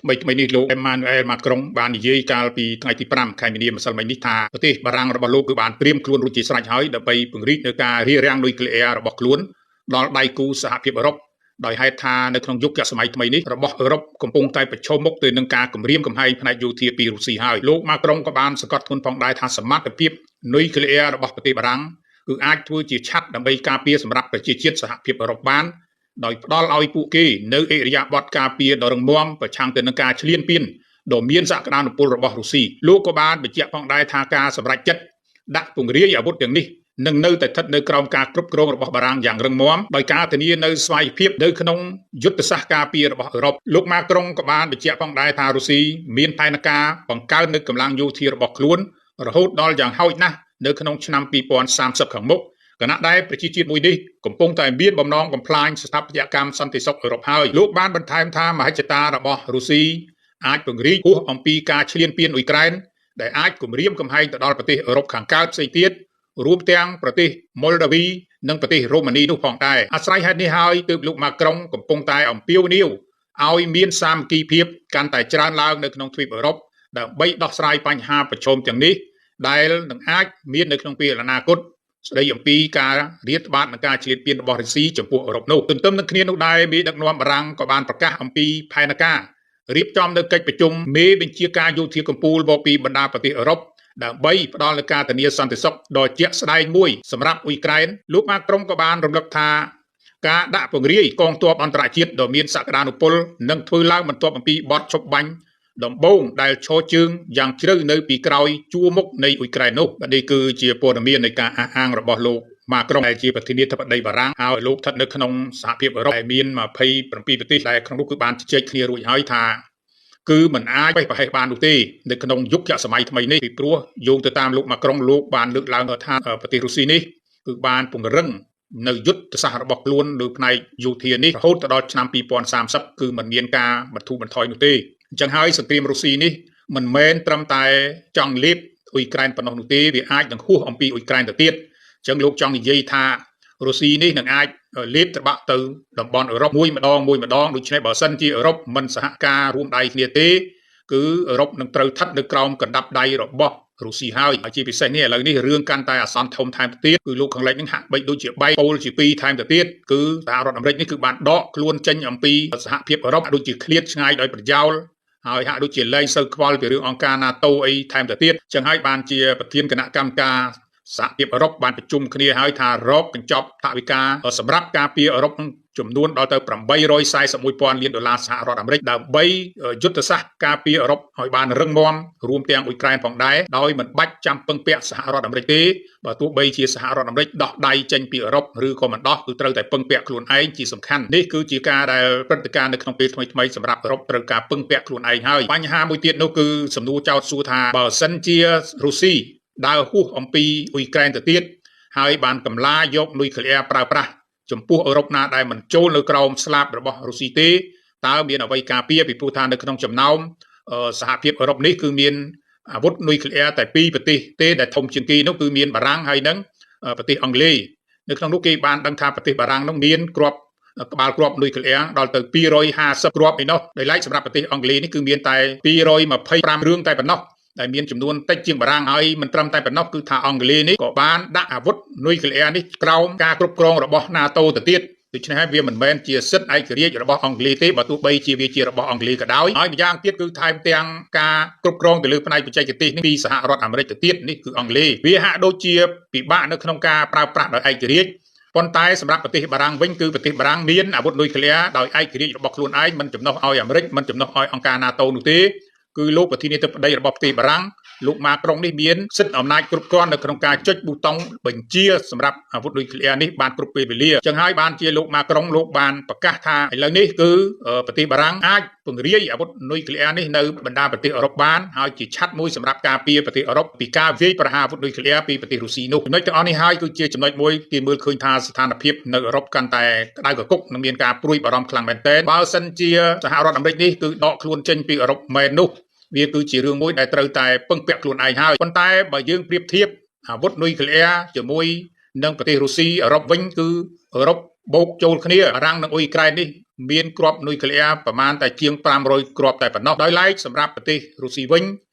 ថ្មីថ្មីនេះលោកអេម៉ានូអែលម៉ាក្រុងបាននិយាយកាលពីថ្ងៃទី5ខែមីនាម្សិលមិញនេះថាប្រទេសបារាំងរបស់លោកគឺបានត្រៀមខ្លួនរួចជាស្រេចហើយដើម្បីពង្រីកនៅការរារាំងនុយក្លេអ៊ែររបស់ខ្លួនដល់ដៃគូសហភាពអឺរ៉ុបដោយហេតុថានៅក្នុងយុគសម័យថ្មីនេះរបស់អឺរ៉ុបកំពុងតែប្រឈមមុខទៅនឹងការគំរាមកំហែងផ្នែកយោធាពីរុស្ស៊ីហើយលោកម៉ាក្រុងក៏បានសង្កត់ធ្ងន់ផងដែរថាសមត្ថភាពនុយក្លេអ៊ែររបស់ប្រទេសបារាំងគឺអាចធ្វើជាឆ័ត្រដើម្បីការពារសម្រាប់ប្រជាជាតិសហភាពអឺរ៉ុបបានដោយផ្ដល់ឲ្យពួកគេនៅអិរិយាបថការពារដ៏រឹងមាំប្រឆាំងទៅនឹងការឈ្លានពានដ៏មានសក្តានុពលរបស់រុស្ស៊ីលោកក៏បានបញ្ជាក់ផងដែរថាការសម្រេចចិត្តដាក់ពង្រាយអាវុធទាំងនេះនឹងនៅតែស្ថិតនៅក្រោមការគ្រប់គ្រងរបស់បារាំងយ៉ាងរឹងមាំដោយការធានានៅស្វ័យភាពនៅក្នុងយុទ្ធសាស្ត្រការពាររបស់អឺរ៉ុបលោកម៉ាក្រុងក៏បានបញ្ជាក់ផងដែរថារុស្ស៊ីមានផែនការបង្កើននូវកម្លាំងយោធារបស់ខ្លួនរហូតដល់យ៉ាងហោចណាស់នៅក្នុងឆ្នាំ2030ខាងមុខគណៈដែលប្រជាជាតិមួយនេះកំពុងតែមានបំណងបំផ្លាញស្ថាបត្យកម្មសន្តិសុខអឺរ៉ុបហើយលោកបានបន្ថែមថាមហិច្ឆតារបស់រុស្ស៊ីអាចពង្រីកហួសអំពីការឈ្លានពានអ៊ុយក្រែនដែលអាចគំរាមកំហែងទៅដល់ប្រទេសអឺរ៉ុបខាងកើតផ្សេងទៀតរួមទាំងប្រទេសម៉ុលដាវីនិងប្រទេសរូម៉ានីនោះផងដែរអាស្រ័យហេតុនេះហើយទើបលោកម៉ាក្រុងកំពុងតែអំពាវនាវឲ្យមានសាមគ្គីភាពកាន់តែច្រើនឡើងនៅក្នុងទ្វីបអឺរ៉ុបដើម្បីដោះស្រាយបញ្ហាប្រឈមទាំងនេះដែលនឹងអាចមាននៅក្នុងពេលអនាគតស្ដីអំពីការរាតត្បាតនិងការឈ្លានពានរបស់រុស្ស៊ីចំពោះអឺរ៉ុបនោះទន្ទឹមនឹងគ្នានោះដែរមេដឹកនាំបារាំងក៏បានប្រកាសអំពីផែនការរៀបចំនៅកិច្ចប្រជុំមេបញ្ជាការយោធាកំពូលមកពីបណ្ដាប្រទេសអឺរ៉ុបដើម្បីផ្ដល់នូវការធានាសន្តិសុខដ៏ជាក់ស្ដែងមួយសម្រាប់អ៊ុយក្រែនលោកម៉ាក្រុងក៏បានរំលឹកថាការដាក់ពង្រាយកងទ័ពអន្តរជាតិដ៏មានសក្តានុពលនឹងធ្វើឡើងបន្ទាប់អំពីបទឈប់បាញ់ដំបូងដែលឈរជើងយ៉ាងជ្រៅនៅពីក្រោយជួរមុខនៃអ៊ុយក្រែននោះនេះគឺជាព័ត៌មាននៃការអះអាងរបស់លោកម៉ាក្រុងដែលជាប្រធានាធិបតីបារាំងហើយលោកស្ថិតនៅក្នុងសហភាពអឺរ៉ុបដែលមាន27ប្រទេសដែលក្នុងនោះគឺបានជជែកគ្នារួចហើយថាគឺมันអាចបេះប្រហែសបាននោះទេនៅក្នុងយុគសម័យថ្មីនេះពីព្រោះយោងទៅតាមលោកម៉ាក្រុងលោកបានលើកឡើងថាប្រទេសរុស្ស៊ីនេះគឺបានពង្រឹងនៅយុទ្ធសាស្ត្ររបស់ខ្លួនលើផ្នែកយោធានេះរហូតដល់ឆ្នាំ2030គឺมันមានការបន្ធូរបន្ថយនោះទេអញ្ចឹងហើយសង្គ្រាមរុស្ស៊ីនេះមិនមែនត្រឹមតែចង់លេបអ៊ុយក្រែនប៉ុណ្ណោះនោះទេវាអាចនឹងហួសអំពីអ៊ុយក្រែនទៅទៀតអញ្ចឹងលោកចង់និយាយថារុស្ស៊ីនេះនឹងអាចលេបត្របាក់ទៅតំបន់អឺរ៉ុបមួយម្ដងមួយម្ដងដូច្នេះបើសិនជាអឺរ៉ុបមិនសហការរួមដៃគ្នាទេគឺអឺរ៉ុបនឹងត្រូវស្ថិតនៅក្រោមកណ្ដាប់ដៃរបស់រុស្ស៊ីហើយជាពិសេសនេះឥឡូវនេះរឿងកាន់តែអាសន្នធំថែមទៅទៀតគឺលោកខាងលិចនឹងហាក់បីដូចជាបែកពោលជាពីរថែមទៅទៀតគឺសហរដ្ឋអាមេរិកនេះគឺបានដកខ្លួនចេញអំពីសហភាពអឺរ៉ុបដូចជាឃ្លាតឆ្ងាយដោយប្រយោលហើយហាក់ដូចជាលែងសូវខ្វល់ពីរឿងអង្គការ NATO អីថែមទៅទៀតចឹងហើយបានជាប្រធានគណៈកម្មការសហភាពអឺរ៉ុបបានប្រជុំគ្នាហើយថារកកញ្ចប់ថវិកាសម្រាប់ការពារអឺរ៉ុបចំនួនដល់ទៅ841,000លានដុល្លារសហរដ្ឋអាមេរិកដើម្បីយុទ្ធសាស្ត្រការពារអឺរ៉ុបឲ្យបានរឹងមាំរួមទាំងអ៊ុយក្រែនផងដែរដោយមិនបាច់ចាំពឹងពាក់សហរដ្ឋអាមេរិកទេបើទោះបីជាសហរដ្ឋអាមេរិកដោះដៃចេញពីអឺរ៉ុបឬក៏មិនដោះគឺត្រូវតែពឹងពាក់ខ្លួនឯងជាសំខាន់នេះគឺជាការដែលព្រឹត្តិការណ៍នៅក្នុងពេលថ្មីៗសម្រាប់អឺរ៉ុបត្រូវការពឹងពាក់ខ្លួនឯងហើយបញ្ហាមួយទៀតនោះគឺសំណួរចោទសួរថាបើសិនជារុស្ស៊ីដើរហួសអំពីអ៊ុយក្រែនទៅទៀតហើយបានកម្លាយកនុយក្លេអ៊ែរប្រើប្រាស់ចំពោះអឺរ៉ុបណាដែលមិនចូលនៅក្រោមស្លាបរបស់រុស្ស៊ីទេតើមានអ្វីការពារពីព្រោះថានៅក្នុងចំណោមសហភាពអឺរ៉ុបនេះគឺមានអាវុធនុយក្លេអ៊ែរតែពីរប្រទេសទេដែលធំជាងគេនោះគឺមានបារាំងហើយនិងប្រទេសអង់គ្លេសនៅក្នុងនោះគេបានដឹងថាប្រទេសបារាំងនោះមានគ្រាប់ក្បាលគ្រាប់នុយក្លេអ៊ែរដល់ទៅ250គ្រាប់ឯណោះដោយឡែកសម្រាប់ប្រទេសអង់គ្លេសនេះគឺមានតែ225រឿងតែប៉ុណ្ណោះដែលមានចំនួនតិចជាងបារាំងហើយមិនត្រឹមតែប៉ុណ្ណោះគឺថាអង់គ្លេសនេះក៏បានដាក់អាវុធនុយក្លេអ៊ែរនេះក្រោមការគ្រប់គ្រងរបស់ NATO ទៅទៀតដូច្នេះហើយវាមិនមែនជាសិទ្ធិឯករាជ្យរបស់អង់គ្លេសទេបើទោះបីជាវាជារបស់អង់គ្លេសក៏ដោយហើយម្យ៉ាងទៀតគឺថែមទាំងការគ្រប់គ្រងទៅលើផ្នែកបច្ចេកទេសនេះពីសហរដ្ឋអាមេរិកទៅទៀតនេះគឺអង់គ្លេសវាហាក់ដូចជាពិបាកនៅក្នុងការប្រើប្រាស់ដោយឯករាជ្យប៉ុន្តែសម្រាប់ប្រទេសបារាំងវិញគឺប្រទេសបារាំងមានអាវុធនុយក្លេអ៊ែរដោយឯករាជ្យរបស់ខ្លួនឯងមិនចំណុះឲ្យអាមេរិកមិនចំណុះឲ្យអង្គការ NATO នោះទេគឺលោកប្រធានាធិបតីរបស់ប្រទេសបារាំងលោកម៉ាក្រុងនេះមានសិទ្ធិអំណាចគ្រប់គ្រាន់នៅក្នុងការចុចប៊ូតុងបញ្ជាសម្រាប់អាវុធនុយក្លេអ៊ែរនេះបានគ្រប់ពេលវេលាចឹងហើយបានជាលោកម៉ាក្រុងលោកបានប្រកាសថាឥឡូវនេះគឺប្រទេសបារាំងអាចពង្រាយអាវុធនុយក្លេអ៊ែរនេះនៅបណ្ដាប្រទេសអឺរ៉ុបបានហើយជាឆ័ត្រមួយសម្រាប់ការពារប្រទេសអឺរ៉ុបពីការវាយប្រហារអាវុធនុយក្លេអ៊ែរពីប្រទេសរុស្ស៊ីនោះចំណុចទាំងអស់នេះហើយគឺជាចំណុចមួយគេមើលឃើញថាស្ថានភាពនៅអឺរ៉ុបកាន់តែក្តៅគគុកនិងមានការព្រួយបារម្ភខ្លាំងមែនទែនបើសិនជាសហរដ្ឋអាមេរិកនេះគឺដកខ្លួនចេញពីអឺរ៉ុបមែននោះវាគឺជារឿងមួយដែលត្រូវតែពឹងពាក់ខ្លួនឯងហើយប៉ុន្តែបើយើងប្រៀបធៀបអាវុធនុយក្លេអ៊ែរជាមួយនឹងប្រទេសរុស្ស៊ីអឺរ៉ុបវិញគឺអឺរ៉ុប បូកចូលគ្នាបារាំងនិងអ៊ុយក្រែននេះមានគ្រាប់នុយក្លេអ៊ែរប្រមាណតែជាង500គ្រាប់តែប៉ុណ្ណោះដោយឡែកសម្រាប់ប្រទេសរុស្ស៊ីវិញ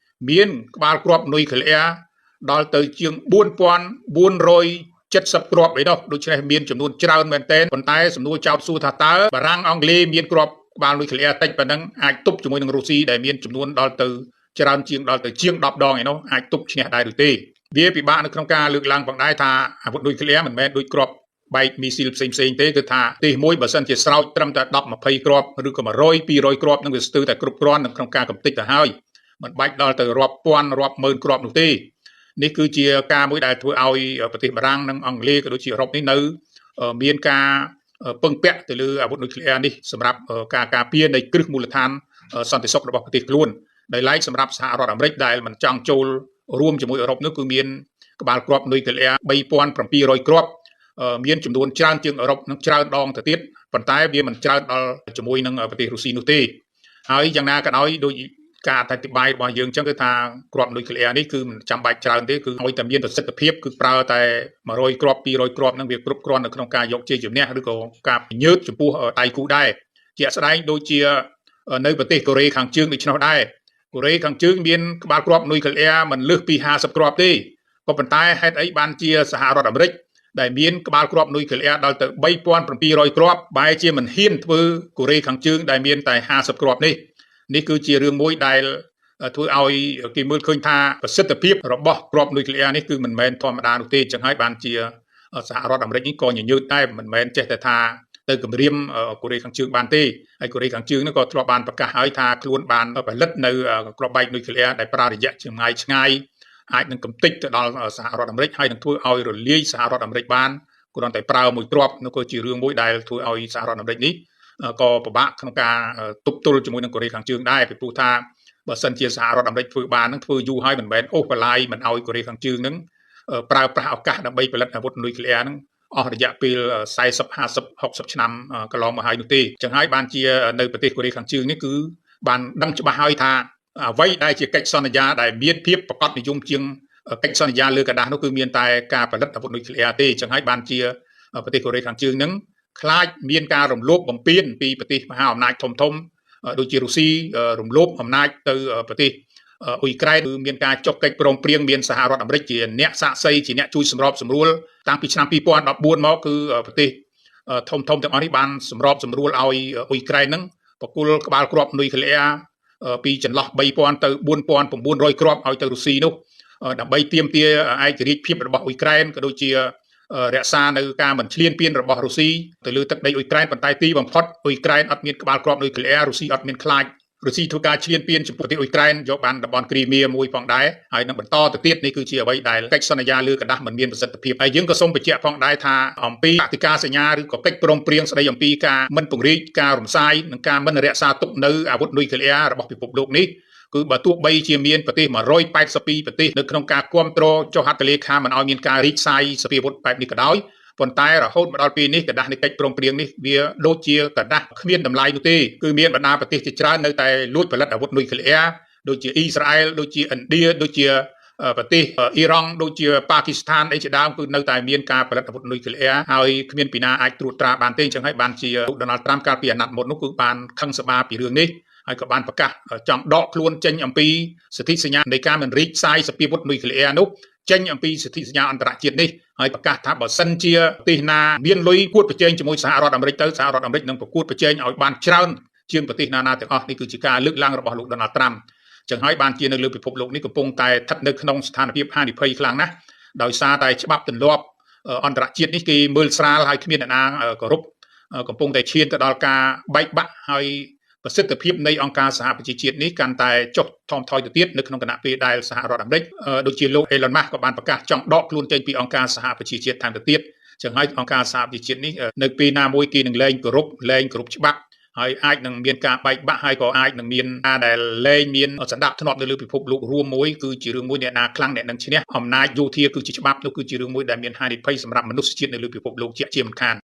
មានក្បាលគ្រាប់នុយក្លេអ៊ែរដល់ទៅជាង4470គ្រាប់ឯណោះដូច្នេះមានចំនួនច្រើនមែនទែនប៉ុន្តែសំណួរចោទសួរថាតើបារាំងអង់គ្លេសមានគ្រាប់ក្បាលនុយក្លេអ៊ែរតិចប៉ុណ្ណឹងអាចទប់ជាមួយនឹងរុស្ស៊ីដែលមានចំនួនដល់ទៅច្រើនជាងដល់ទៅជាង10ដងឯណោះអាចទប់ឈ្នះដែរឬទេវាពិបាកនៅក្នុងការលើកឡើងផងដែរថាអាវុធនុយក្លេអ៊ែរមិនមែនដូចគ្រាប់បែកមីស៊ីលផ្សេងៗទេគឺថាទេសមួយបើសិនជាស្រោចត្រឹមតែ10 20គ្រាប់ឬក៏100 200គ្រាប់នឹងវាស្ទើរតែគ្រប់គ្រាន់នៅក្នុងការកំទេចទៅហើយមិនបាច់ដល់ទៅរាប់ពាន់រាប់ម៉ឺនគ្រាប់នោះទេនេះគឺជាការមួយដែលធ្វើឲ្យប្រទេសបារាំងនិងអង់គ្លេសក៏ដូចជាអឺរ៉ុបនេះនៅមានការពឹងពាក់ទៅលើអាវុធនុយក្លេអ៊ែរនេះសម្រាប់ការការពារនៃគ្រឹះមូលដ្ឋានសន្តិសុខរបស់ប្រទេសខ្លួនដោយឡែកសម្រាប់សហរដ្ឋអាមេរិកដែលមិនចង់ចូលរួមជាមួយអឺរ៉ុបនោះគឺមានក្បាលគ្រាប់នុយក្លេអ៊ែរ3700គ្រាប់មានចំនួនច្រើនជាងអឺរ៉ុបនឹងច្រើនដងទៅទៀតប៉ុន្តែវាមិនច្រើនដល់ជាមួយនឹងប្រទេសរុស្ស៊ីនោះទេហើយយ៉ាងណាក៏ដោយដូចការអធិប្បាយរបស់យើងអញ្ចឹងគឺថាគ្រាប់នុយក្លេអ៊ែរនេះគឺមិនចាំបាច់ច្រើនទេគឺឲ្យតែមានប្រសិទ្ធភាពគឺប្រើតែ100គ្រាប់200គ្រាប់នឹងវាគ្រប់គ្រាន់នៅក្នុងការយកជ័យជំនះឬក៏ការញើតចំពោះដៃគូដែរជាក់ស្ដែងដូចជានៅប្រទេសកូរ៉េខាងជើងដូច្នោះដែរកូរ៉េខាងជើងមានក្បាលគ្រាប់នុយក្លេអ៊ែរមិនលើសពី50គ្រាប់ទេក៏ប៉ុន្តែហេតុអីបានជាសហរដ្ឋអាមេរិកដែលមានក្បាលគ្រាប់នុយក្លេអ៊ែរដល់ទៅ3700គ្រាប់បែរជាមិនហ៊ានធ្វើកូរ៉េខាងជើងដែលមានតែ50គ្រាប់នេះនេះគឺជារឿងមួយដែលធ្វើឲ្យគេមើលឃើញថាប្រសិទ្ធភាពរបស់គ្រាប់នុយក្លេអ៊ែរនេះគឺមិនមែនធម្មតានោះទេចឹងហើយបានជាសហរដ្ឋអាមេរិកនេះក៏ញញើតដែរមិនមែនចេះតែថាទៅគម្រាមកូរ៉េខាងជើងបានទេហើយកូរ៉េខាងជើងនោះក៏ធ្លាប់បានប្រកាសហើយថាខ្លួនបានផលិតនៅគ្រាប់បែកនុយក្លេអ៊ែរដែលប្រើរយៈចម្ងាយឆ្ងាយអាចនឹងកំទេចទៅដល់សហរដ្ឋអាមេរិកហើយនឹងធ្វើឲ្យរលាយសហរដ្ឋអាមេរិកបានគ្រាន់តែប្រើមួយគ្រាប់នោះក៏ជារឿងមួយដែលធ្វើឲ្យសហរដ្ឋអាមេរិកនេះក៏ពិបាកក្នុងការទប់ទល់ជាមួយនឹងកូរ៉េខាងជើងដែរពីព្រោះថាបើសិនជាសហរដ្ឋអាមេរិកធ្វើបាននឹងធ្វើយូរហើយមិនមែនអូសបន្លាយមិនឲ្យកូរ៉េខាងជើងនឹងប្រើប្រាស់ឱកាសដើម្បីផលិតអាវុធនុយក្លេអ៊ែរនឹងអស់រយៈពេល40 50 60ឆ្នាំកន្លងមកហើយនោះទេចឹងហើយបានជានៅប្រទេសកូរ៉េខាងជើងនេះគឺបានដឹងច្បាស់ហើយថាអ្វីដែលជាកិច្ចសន្យាដែលមានភាពប្រកបនិយមជាងកិច្ចសន្យាលើក្រដាសនោះគឺមានតែការផលិតអាវុធនុយក្លេអ៊ែរទេចឹងហើយបានជាប្រទេសកូរ៉េខាងជើងនឹងខ្លាចមានការរំលោភបំពានពីប្រទេសមហាអំណាចធំធំដូចជារុស្ស៊ីរំលោភអំណាចទៅប្រទេសអ៊ុយក្រែនគឺមានការចុះកិច្ចព្រមព្រៀងមានសហរដ្ឋអាមេរិកជាអ្នកសាក្សីជាអ្នកជួយសម្របសម្រួលតាំងពីឆ្នាំ2014មកគឺប្រទេសធំធំទាំងអស់នេះបានសម្របសម្រួលឲ្យអ៊ុយក្រែននឹងប្រគល់ក្បាលគ្រាប់នុយក្លេអ៊ែរពីចន្លោះ3000ទៅ4900គ្រាប់ឲ្យទៅរុស្ស៊ីនោះដើម្បីទាមទារឯករាជ្យភាពរបស់អ៊ុយក្រែនក៏ដូចជារក្សានៅការមិនឈ្លានពានរបស់រុស្ស៊ីទៅលើទឹកដីអ៊ុយក្រែនប៉ុន្តែទីបំផុតអ៊ុយក្រែនអត់មានក្បាលគ្រាប់នុយក្លេអ៊ែររុស្ស៊ីអត់មានខ្លាចរុស្ស៊ីធ្វើការឈ្លានពានចំពោះប្រទេសអ៊ុយក្រែនយកបានតំបន់គ្រីមៀមួយផងដែរហើយនឹងបន្តទៅទៀតនេះគឺជាអ្វីដែលកិច្ចសន្យាលើក្រដាសមិនមានប្រសិទ្ធភាពហើយយើងក៏សូមបញ្ជាក់ផងដែរថាអំពីកតិកាសញ្ញាឬក៏កិច្ចព្រមព្រៀងស្តីអំពីការមិនពង្រីកការរំសាយនិងការមិនរក្សាទុកនៅអាវុធនុយក្លេអ៊ែររបស់ពិភពលោកនេះគឺបើទោះបីជាមានប្រទេស182ប្រទេសនៅក្នុងការគ្រប់គ្រងចុះហត្ថលេខាមិនឲ្យមានការរីកសាយសភាវុធបែបនេះក៏ដោយប៉ុន្តែរហូតមកដល់ពេលនេះក្រដាសនៃកិច្ចព្រមព្រៀងនេះវាដូចជាក្រដាសគ្មានតម្លៃនោះទេគឺមានបណ្ដាប្រទេសជាច្រើននៅតែលួចផលិតអាវុធនុយក្លេអ៊ែរដូចជាអ៊ីស្រាអែលដូចជាឥណ្ឌាដូចជាប្រទេសអ៊ីរ៉ង់ដូចជាប៉ាគីស្ថានអីជាដើមគឺនៅតែមានការផលិតអាវុធនុយក្លេអ៊ែរហើយគ្មានពីណាអាចត្រួតត្រាបានទេអញ្ចឹងហើយបានជាលោកដូណាល់ត្រាំកាលពីអាណត្តិមុននោះគឺបានខឹងសម្បាពីរឿងនេះហើយក៏បានប្រកាសចង់ដកខ្លួនចេញអំពីសិទ្ធិសញ្ញានៃការមិនរីកសាយសភាវុធនុយក្លេអ៊ែរនោះចេញអំពីសិទ្ធិសញ្ញាអន្តរជាតិនេះហើយប្រកាសថាបើសិនជាប្រទេសណាមានលុយគួតប្រជែងជាមួយសហរដ្ឋអាមេរិកទៅសហរដ្ឋអាមេរិកនឹងប្រកួតប្រជែងឲ្យបានច្រើនជាងប្រទេសណាណាទាំងអស់នេះគឺជាការលើកឡើងរបស់លោកដូណាល់ត្រាំចឹងហើយបានជានៅលើពិភពលោកនេះកំពុងតែស្ថិតនៅក្នុងស្ថានភាពហានិភ័យខ្លាំងណាស់ដោយសារតែច្បាប់ទម្លាប់អន្តរជាតិនេះគេមើលស្រាលហើយគ្មានអ្នកណាគោរពកំពុងតែឈានទៅដល់ការបែកបាក់ហើយប្រសិទ្ធភាពនៃអង្គការសហប្រជាជាតិនេះកាន់តែចុះថមថយទៅទៀតនៅក្នុងគណៈពេលដែលសហរដ្ឋអាមេរិកដូចជាលោក Elon Musk ក៏បានប្រកាសចង់ដកខ្លួនចេញពីអង្គការសហប្រជាជាតិថែមទៅទៀតចឹងហើយអង្គការសហប្រជាជាតិនេះនៅពេលណាមួយគេនឹងលែងគោរពលែងគោរពច្បាប់ហើយអាចនឹងមានការបែកបាក់ហើយក៏អាចនឹងមានការដែលលែងមានសន្តិភាពនៅលើពិភពលោករួមមួយគឺជារឿងមួយអ្នកណាខ្លាំងអ្នកនឹងឈ្នះអំណាចយោធាគឺជាច្បាប់នោះគឺជារឿងមួយដែលមានហានិភ័យសម្រាប់មនុស្សជាតិនៅលើពិភពលោកជាមិនខាន។